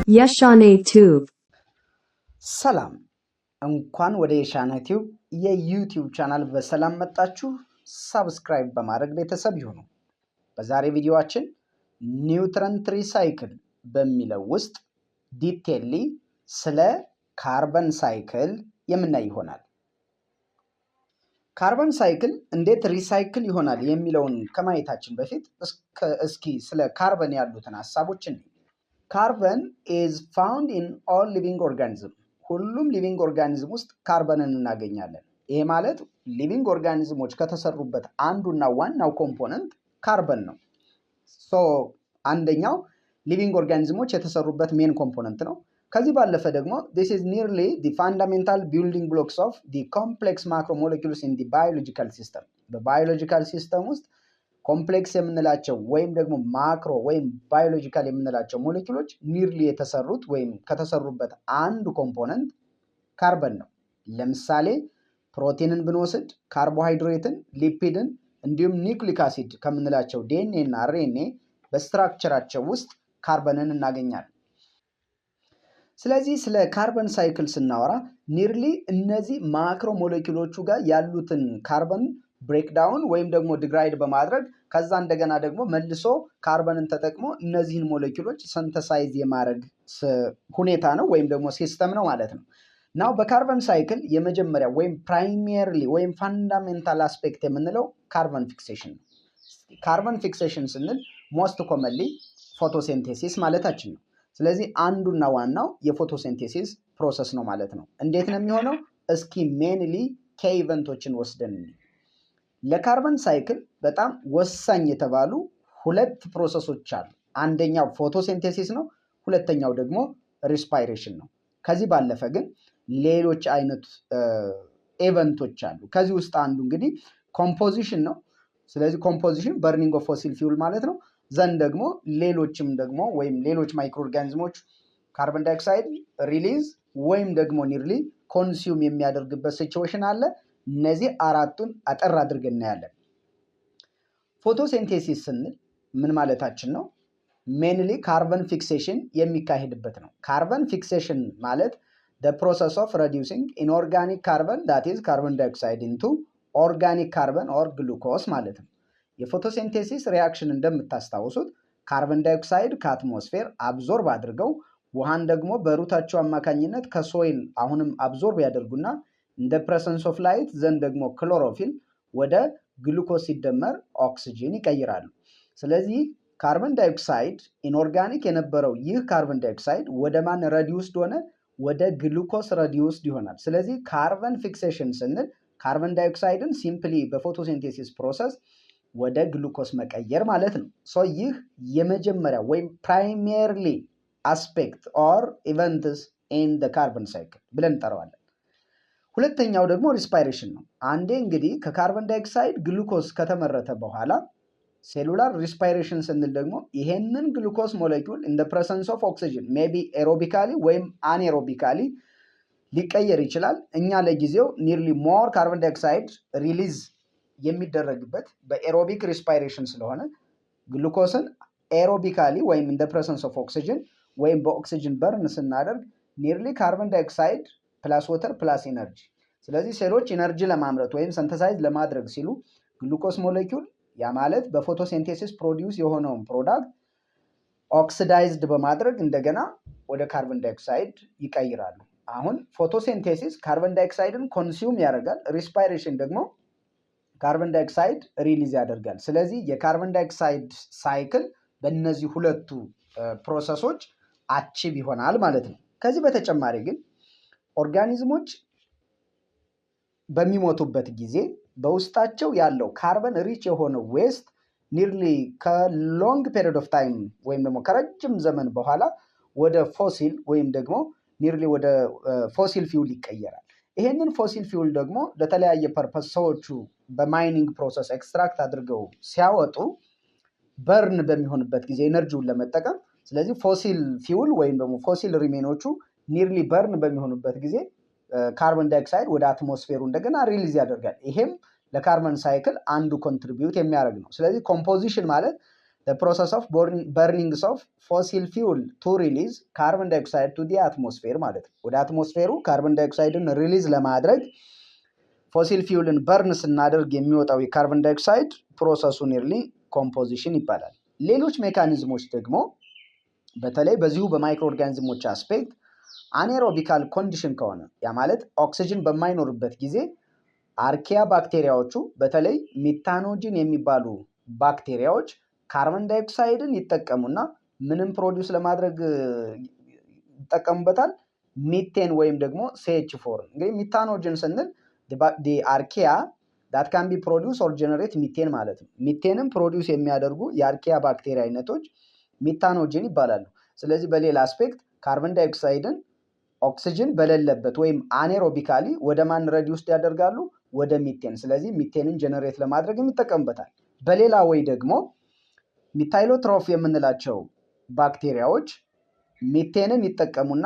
የሻኔ Tube. ሰላም፣ እንኳን ወደ የሻነ Tube የ YouTube channel በሰላም መጣችሁ። Subscribe በማድረግ ቤተሰብ ይሁኑ። በዛሬ ቪዲዮአችን nutrient recycle በሚለው ውስጥ detaily ስለ carbon cycle የምናይ ይሆናል። Carbon cycle እንዴት recycle ይሆናል የሚለውን ከማየታችን በፊት እስኪ ስለ ካርበን ያሉትን ሀሳቦች እንይ። Carbon is found in all living organism። ሁሉም living organism ውስጥ ካርበንን እናገኛለን። ይሄ ማለት living organism ኦች ከተሰሩበት አንዱና ዋናው component carbon ነው። So አንደኛው living organism ኦች የተሰሩበት main component ነው። ከዚህ ባለፈ ደግሞ this is nearly the fundamental building blocks of the complex macromolecules in the biological system። በ biological system ውስጥ complex የምንላቸው ወይም ደግሞ macro ወይም biological የምንላቸው ሞለኪውሎች nearly የተሰሩት ወይም ከተሰሩበት አንዱ component carbon ነው። ለምሳሌ ፕሮቲንን ብንወስድ፣ ካርቦሃይድሬትን፣ lipid ን እንዲሁም nucleic acid ከምንላቸው ዲኤንኤ እና RNA በ structure ኣቸው ውስጥ ካርበንን እናገኛለን። ስለዚህ ስለ carbon cycle ስናወራ nearly እነዚህ macromolecule ኦቹ ጋር ያሉትን carbon breakdown ወይም ደግሞ degrade በማድረግ ከዛ እንደገና ደግሞ መልሶ ካርበንን ተጠቅሞ እነዚህን ሞለኪውሎች synthesize የማድረግ ሁኔታ ነው ወይም ደግሞ system ነው ማለት ነው። Now በ carbon cycle የመጀመሪያ ወይም primarily ወይም fundamental aspect የምንለው carbon fixation ነው። Carbon fixation ስንል most commonly photosynthesis ማለታችን ነው። ስለዚህ አንዱና ዋናው የ photosynthesis process ነው ማለት ነው። እንዴት ነው የሚሆነው? እስኪ mainly key event ኦችን ወስደን ለ carbon cycle በጣም ወሳኝ የተባሉ ሁለት process ኦች አሉ። አንደኛው photosynthesis ነው፣ ሁለተኛው ደግሞ respiration ነው። ከዚህ ባለፈ ግን ሌሎች አይነት event ኦች አሉ። ከዚህ ውስጥ አንዱ እንግዲህ composition ነው። ስለዚህ composition burning of fossil fuel ማለት ነው። Then ደግሞ ሌሎችም ደግሞ ወይም ሌሎች microorganism ኦች carbon dioxide release ወይም ደግሞ nearly consume የሚያደርግበት situation አለ። እነዚህ አራቱን አጠር አድርገን እናያለን። Photosynthesis ስንል ምን ማለታችን ነው? Mainly carbon fixation የሚካሄድበት ነው። Carbon fixation ማለት process of reducing inorganic carbon, that is, carbon dioxide, into organic carbon or glucose ማለት ነው። የ photosynthesis reaction እንደምታስታውሱት carbon dioxide ከ atmosphere absorb አድርገው ውሃን ደግሞ በ root ኣቸው አማካኝነት ከ soil አሁንም absorb ያደርጉና in the presence of light then ደግሞ ክሎሮፊል ወደ ግሉኮስ ሲደመር ኦክስጂን ይቀይራሉ። ስለዚህ carbon dioxide inorganic የነበረው ይህ carbon dioxide ወደ ማን reduced ሆነ? ወደ glucose reduced ይሆናል። ስለዚህ carbon fixation ስንል carbon dioxide ን simply በ photosynthesis process ወደ ግሉኮስ መቀየር ማለት ነው። So ይህ የመጀመሪያ ወይም primarily aspect or events in the carbon cycle ብለን እንጠራዋለን። ሁለተኛው ደግሞ respiration ነው። አንዴ እንግዲህ ከ carbon dioxide glucose ከተመረተ በኋላ cellular respiration ስንል ደግሞ ይሄንን glucose molecule in presence of oxygen maybe aerobically ወይም anaerobically ሊቀየር ይችላል። እኛ ለጊዜው nearly more carbon dioxide release የሚደረግበት በ aerobic respiration ስለሆነ glucose ን aerobically ወይም in presence of oxygen ወይም በ oxygen burn ስናደርግ nearly carbon dioxide plus water plus energy። ስለዚህ ሴሎች energy ለማምረት ወይም synthesize ለማድረግ ሲሉ glucose molecule፣ ያ ማለት በ photosynthesis produce የሆነውን product oxidized በማድረግ እንደገና ወደ carbon dioxide ይቀይራሉ። አሁን photosynthesis carbon dioxide ን consume ያደርጋል። Respiration ደግሞ carbon dioxide release ያደርጋል። ስለዚህ የ carbon dioxide cycle በእነዚህ ሁለቱ process ኦች achieve ይሆናል ማለት ነው። ከዚህ በተጨማሪ ግን organism ኦች በሚሞቱበት ጊዜ በውስጣቸው ያለው carbon rich የሆነው waste nearly ከ long period of time ወይም ደግሞ ከረጅም ዘመን በኋላ ወደ fossil ወይም ደግሞ nearly ወደ fossil fuel ይቀየራል። ይሄንን fossil fuel ደግሞ ለተለያየ purpose ሰዎቹ በ mining process extract አድርገው ሲያወጡ burn በሚሆንበት ጊዜ energy ውን ለመጠቀም፣ ስለዚህ fossil fuel ወይም ደግሞ fossil remain ኦቹ nearly burn በሚሆኑበት ጊዜ carbon dioxide ወደ atmosphere ኡ እንደገና release ያደርጋል። ይሄም ለ carbon cycle አንዱ contribute የሚያደርግ ነው። ስለዚህ composition ማለት Process of burnings of fossil fuel to release carbon dioxide to the atmosphere ማለት ነው። ወደ atmosphere ኡ carbon dioxide ን release ለማድረግ fossil fuel ን burn ስናደርግ የሚወጣው የ carbon dioxide process ኡ nearly composition ይባላል። ሌሎች mechanism ኦች ደግሞ በተለይ በዚሁ በ microorganism ኦች aspect anaerobical condition ከሆነ፣ ያ ማለት ኦክሲጅን በማይኖርበት ጊዜ፣ archaea ባክቴሪያዎቹ በተለይ methanogen የሚባሉ ባክቴሪያዎች carbon dioxide ን ይጠቀሙና ምንን produce ለማድረግ ይጠቀሙበታል? ሚቴን ወይም ደግሞ CH4። እንግዲህ methanogen ስንል archaea that can be produce or generate methane ማለት ነው። Methane ን produce የሚያደርጉ የ archaea ባክቴሪያ አይነቶች methanogen ይባላሉ። ስለዚህ በሌላ aspect carbon dioxide ን ኦክሲጅን በሌለበት ወይም anaerobically ወደ ማን reduce ያደርጋሉ? ወደ ሚቴን። ስለዚህ methane ን generate ለማድረግ ይጠቀሙበታል። በሌላ way ደግሞ methylotroph የምንላቸው ባክቴሪያዎች ሚቴንን ይጠቀሙና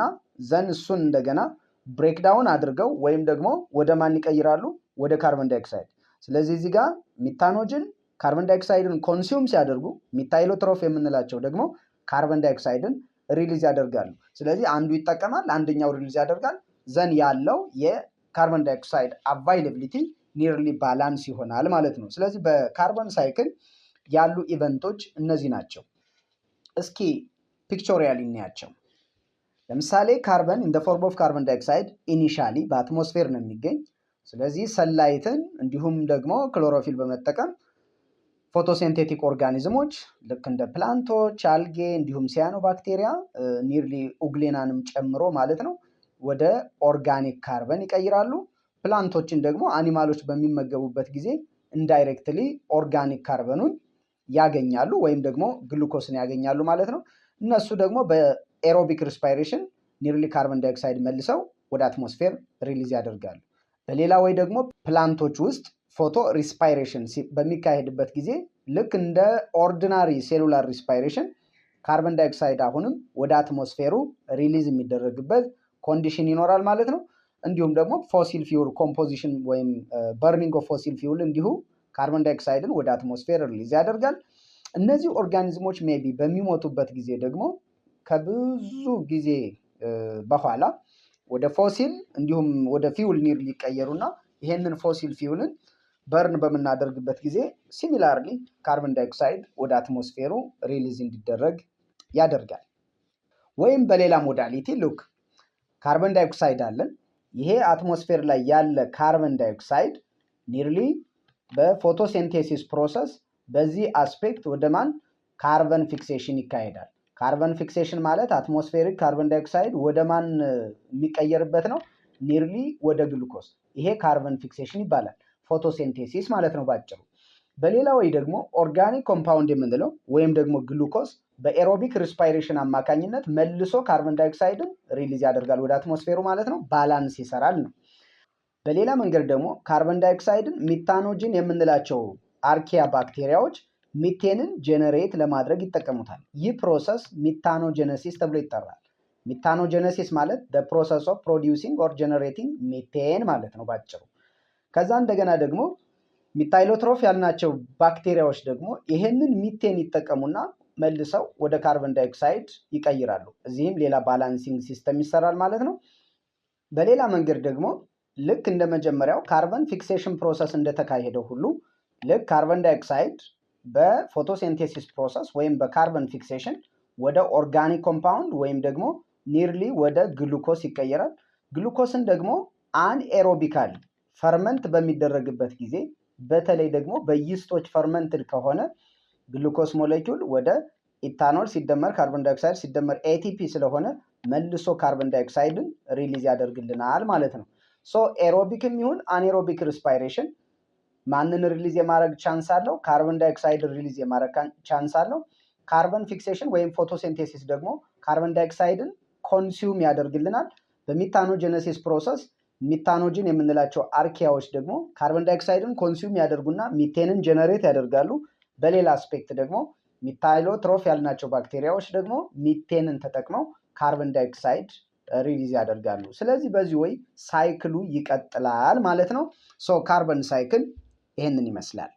then እሱን እንደገና breakdown አድርገው ወይም ደግሞ ወደ ማን ይቀይራሉ? ወደ carbon dioxide። ስለዚህ እዚህ ጋር methanogen carbon dioxide ን consume ሲያደርጉ፣ methylotroph የምንላቸው ደግሞ carbon dioxide ን release ያደርጋሉ። ስለዚህ አንዱ ይጠቀማል፣ አንደኛው release ያደርጋል። Then ያለው የ carbon dioxide availability nearly balance ይሆናል ማለት ነው። ስለዚህ በ carbon cycle ያሉ event ኦች እነዚህ ናቸው። እስኪ pictorially እንያቸው። ለምሳሌ carbon in form of carbon dioxide initially በ atmosphere ነው የሚገኝ። ስለዚህ sunlight ን እንዲሁም ደግሞ ክሎሮፊል በመጠቀም photosynthetic organism ኦች ልክ እንደ plant ኦች፣ አልጌ እንዲሁም cyanobacteria nearly euglena ንም ጨምሮ ማለት ነው ወደ organic carbon ይቀይራሉ። Plant ኦችን ደግሞ animal ኦች በሚመገቡበት ጊዜ indirectly organic carbon ኑን ያገኛሉ ወይም ደግሞ ግሉኮስን ያገኛሉ ማለት ነው። እነሱ ደግሞ በ aerobic respiration nearly carbon dioxide መልሰው ወደ atmosphere release ያደርጋሉ። በሌላ way ደግሞ plant ኦች ውስጥ photo respiration በሚካሄድበት ጊዜ ልክ እንደ ordinary cellular respiration carbon dioxide አሁንም ወደ atmosphere ኡ release የሚደረግበት condition ይኖራል ማለት ነው። እንዲሁም ደግሞ fossil fuel composition ወይም burning of fossil fuel እንዲሁ carbon dioxide ን ወደ atmosphere release ያደርጋል። እነዚህ organism ኦች maybe በሚሞቱበት ጊዜ ደግሞ ከብዙ ጊዜ በኋላ ወደ fossil እንዲሁም ወደ fuel nearly ይቀየሩና ይሄንን fossil fuel ን burn በምናደርግበት ጊዜ similarly carbon dioxide ወደ atmosphere ኡ release እንዲደረግ ያደርጋል። ወይም በሌላ modality look፣ carbon dioxide አለን። ይሄ atmosphere ላይ ያለ carbon dioxide nearly በ photosynthesis process በዚህ aspect ወደ ማን carbon fixation ይካሄዳል። Carbon fixation ማለት atmospheric carbon dioxide ወደ ማን የሚቀየርበት ነው? Nearly ወደ ግሉኮስ። ይሄ carbon fixation ይባላል። Photosynthesis ማለት ነው ባጭሩ። በሌላ way ደግሞ organic compound የምንለው ወይም ደግሞ ግሉኮስ በ aerobic respiration አማካኝነት መልሶ carbon dioxide ን release ያደርጋል ወደ atmosphere ኡ ማለት ነው። Balance ይሰራል ነው። በሌላ መንገድ ደግሞ carbon dioxide ን methanogen የምንላቸው archaea ባክቴሪያዎች methane ን generate ለማድረግ ይጠቀሙታል። ይህ process methanogenesis ተብሎ ይጠራል። Methanogenesis ማለት process of producing or generating methane ማለት ነው ባጭሩ። ከዛ እንደገና ደግሞ methylotroph ያልናቸው ባክቴሪያዎች ደግሞ ይሄንን ሚቴን ይጠቀሙና መልሰው ወደ carbon dioxide ይቀይራሉ። እዚህም ሌላ balancing system ይሰራል ማለት ነው። በሌላ መንገድ ደግሞ ልክ እንደ መጀመሪያው carbon fixation process እንደተካሄደው ሁሉ ልክ carbon dioxide በ photosynthesis process ወይም በ carbon fixation ወደ organic compound ወይም ደግሞ nearly ወደ ግሉኮስ ይቀየራል። ግሉኮስን ደግሞ anaerobically ferment በሚደረግበት ጊዜ፣ በተለይ ደግሞ በ yeast ኦች fermented ከሆነ፣ glucose molecule ወደ ኢታኖል ሲደመር carbon dioxide ሲደመር ATP ስለሆነ መልሶ carbon dioxide ን release ያደርግልናል ማለት ነው። So aerobic ም ይሁን anaerobic respiration ማንን release የማድረግ chance አለው? Carbon dioxide release የማድረግ chance አለው። Carbon fixation ወይም photosynthesis ደግሞ carbon dioxide ን consume ያደርግልናል። በ methanogenesis process methanogen የምንላቸው archaea ዎች ደግሞ carbon dioxide ን consume ያደርጉና methane ን generate ያደርጋሉ። በሌላ aspect ደግሞ methylotroph ያልናቸው ባክቴሪያዎች ደግሞ ሚቴንን ተጠቅመው carbon dioxide release ያደርጋሉ። ስለዚህ በዚህ way cycle ኡ ይቀጥላል ማለት ነው። So carbon cycle ይሄንን ይመስላል።